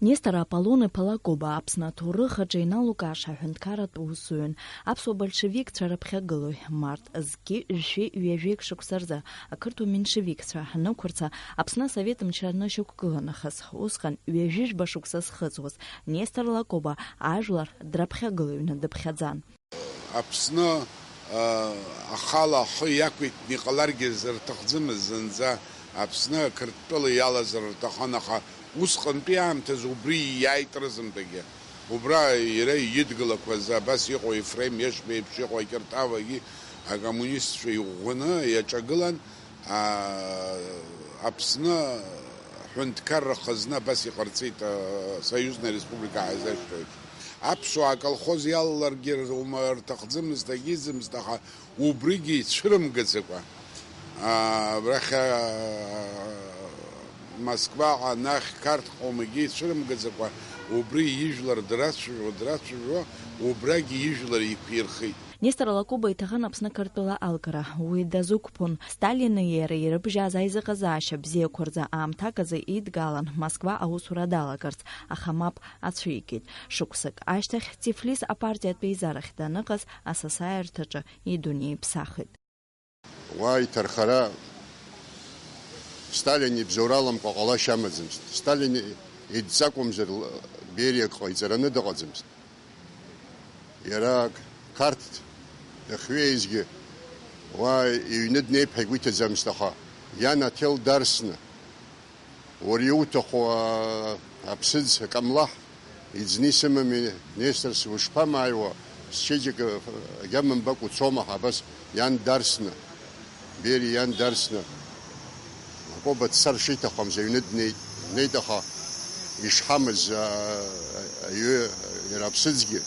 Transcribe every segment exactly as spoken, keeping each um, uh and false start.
Нестор Аполлон-иԥа Лакоба Аԥсны аҭоурых аҿы иналукааша аҳәынҭқарратә усзуҩын, аԥсуа большевикцәа раԥхьагылоуи, март зқьи жәшәи ҩажәеик шықәса рзы ақырҭуа меншевикцәа анықәырца Аԥсны асовет мчра анышьақәгыла нахыс, усҟан ҩажәи жәба шықәса зхыҵуаз Нестор Лакоба ажәлар драԥхьагылаҩны дыԥхьаӡан. Аԥсны, а, ахала ахы иақәиҭны иҟаларгьы рҭахӡамызт зынӡа. Аԥсны Қырҭтәыла иалазар рҭахын, аха усҟантәи аамҭазы убри ииааит рызынтәагьы. Убра иара идгылақәаз абас иҟоу Ефрем Ешба еиԥш иҟоу акьырҭавагьы акоммунистцәа иӷәӷәаны иаҿагылан, а, Аԥсны ҳәынҭқарра хазна абас иҟарҵеит, а, союзная республика ҳаизашьҭоу еиԥш. Аԥсуаа аколхоз иалаларгьы рҭахӡамызт, агьиӡамызт, аха убригьы ицәырымгаӡакәа, аа, абрахь, аа, Москваҟа, анахь Қарҭҟа умагьы ицәырымгаӡакәа, убри ижәлар драцәажәо, драцәажәо, убрагьы ижәлар иқәирхеит. Нестор Лакоба иҭахын Аԥсны Қырҭтәыла алгара, уи дазықәԥон. Сталини иара ирыбжьаз аизыҟазаашьа бзиақәа рзы аамҭак азы идгалан Москва аусура далагарц, аха мап ацәикит. Шықәсык ашьҭахь Тифлис апартиатә еизарахь даныҟаз асасааирҭаҿы идунеиԥсахит. Уа иҭархара Сталин ибзоураламкәа ҟалашьа амаӡамызт. Сталин идҵакәымзар, Бериа ак ҟаиҵараны дыҟаӡамызт. Иара Қарҭ дахьҩеизгьы уа иҩны днеип ҳәа игәы иҭаӡамызт, аха иан аҭел дарсны, уара иуҭаху, а, аԥсыӡ, акамлаҳ, иӡны исымами, Нестор, ушԥамааиуа, счеиџьыка агьама мбакәа уцома ҳәа, абас иан дарсны, Бери иан дарсны, Лакоба дцар шиҭахымыз аҩны днеит. Днеит, аха ишҳамыз, а, аҩы, иара аԥсыӡгьы,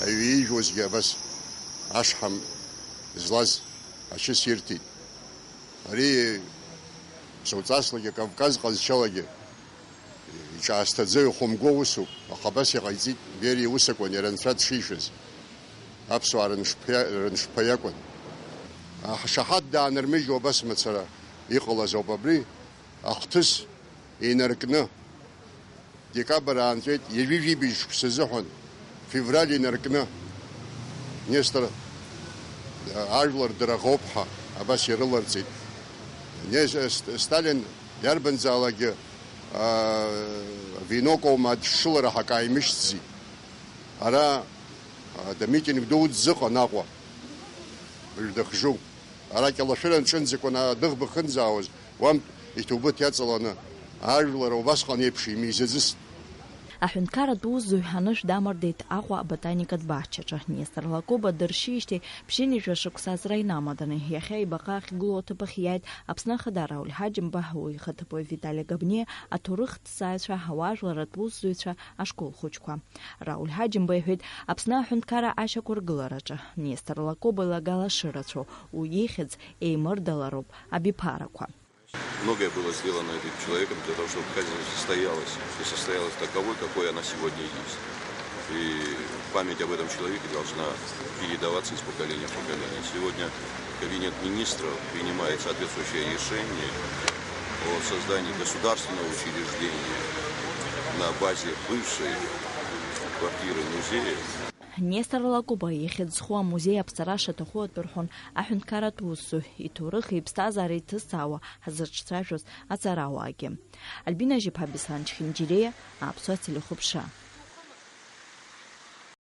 аҩы иижәуазгьы абас ашҳам злаз ашьы сирҭеит. Ари ԥсуаҵаслагьы, Кавказ ҟазшьалагьы иҿаасҭаӡо ихәымго усуп, аха абас иҟаиҵеит Бериа усакәын иара анцәа дшишәаз, аԥсуаа рыншԥа-, рыншԥа иакәын. Ашаҳаҭ даанырмыжьуа абас мацара иҟалаз ауп абри, ахҭыс инаркны, декабр аанҵәеит, ҩажәи жәибжь шықәса азыҳәан, февраль инаркны, Нестор, а, ажәлар драӷоуп ҳәа абас ирыларҵеит. Нес-, Ст-, Сталин иарбанзаалакгьы, а, венок аума адшылара ҳәа акы ааимышьҭӡеит. Ара, а, амитинг дуӡӡа ыҟан Аҟәа, Мыждахжу. Ара Кьалашәыра анҿынӡақәа на-, адәыӷба ахьынӡаауаз, уантә иҭоубыҭ иаҵаланы, ажәлар убасҟан еиԥш имизаӡыст. Аҳәынҭқарратә усзуҩ анышә дамардеит Аҟәа аботаникатә баҳчаҿы. Нестор Лакоба дыршьижьҭеи ԥшьынҩажәа шықәса аҵра инамаданы, иахьа ибаҟа ахьгылоу аҭыԥ ахь иааит Аԥсны Ахада Рауль Ҳаџьымба, уи ихаҭыԥуаҩ Витали Габниа, аҭоурыхҭҵааҩцәа, ауаажәларратә усзуҩцәа, ашкол хәыҷқәа. Рауль Ҳаџьымба иҳәеит, Аԥсны аҳәынҭқарра ашьақәыргылараҿы Нестор Лакоба илагала шырацәоу, уи ихьӡ еимырдалароуп абиԥарақәа. Многое было сделано этим человеком для того, чтобы Абхазия состоялась, и состоялась таковой, какой она сегодня есть. И память об этом человеке должна передаваться из поколения в поколение. Сегодня кабинет министров принимает соответствующее решение о создании государственного учреждения на базе бывшей квартиры музея. Нестор Лакоба ихьӡ зху амузеи аԥҵара шаҭаху атәы рҳәон аҳәынҭқарратә усзуҩ, иҭоурых, иԥсҭазаара иҭызҵаауа ҳзыҿцәажәоз аҵарауаагьы. Альбина Жьаԥҳа, Беслан Чхинџьириа, Аԥсуа телехәаԥшра.